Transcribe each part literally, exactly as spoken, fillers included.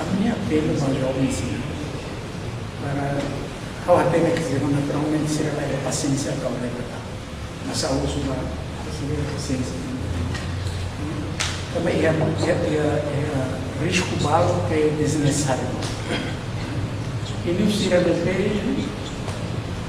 Ami-nia apelu ba joven sira, para ha'u hatene katak naturalmente sira la iha pasiénsia atu haree. Mas ha'u husu ba sira pasiénsia. Tanba iha, iha, iha, iha risku balu ke desnesesáriu. Entaun sira ne'ebé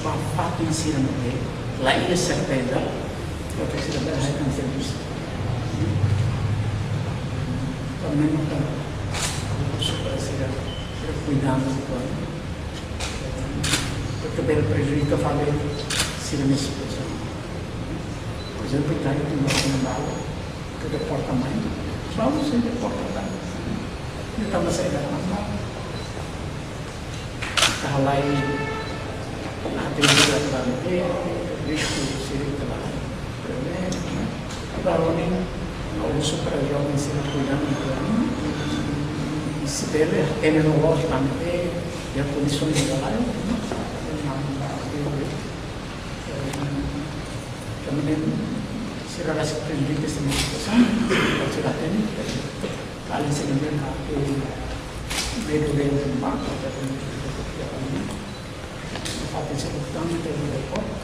ba fatin sira ne'ebé la iha serteza, para sira bele hetan servisu. Tanba ne'e mak ha'u husu para sira, sira kuidadu uitoan. Porke bele prejudika fali sira-nia situasaun. Por ezemplu, ita iha timoroan balu ke deporta mai, balu sei deporta tan. Ita masa ida mama. Ita halai atividade ba ne'e, risku sira ita halai. Primeiru, ne'e? Agora, ohin, ha'u husu para joven sira kuidadu, se bele, hatene no loos ba ne'e, iha kondisaun de traballu, ne'e? Tanba ne'e, sira rasik prejudika sira-nia situasaun, sira hatene, alin sira ne'ebé, medu de mata, Sebutan telu ekor,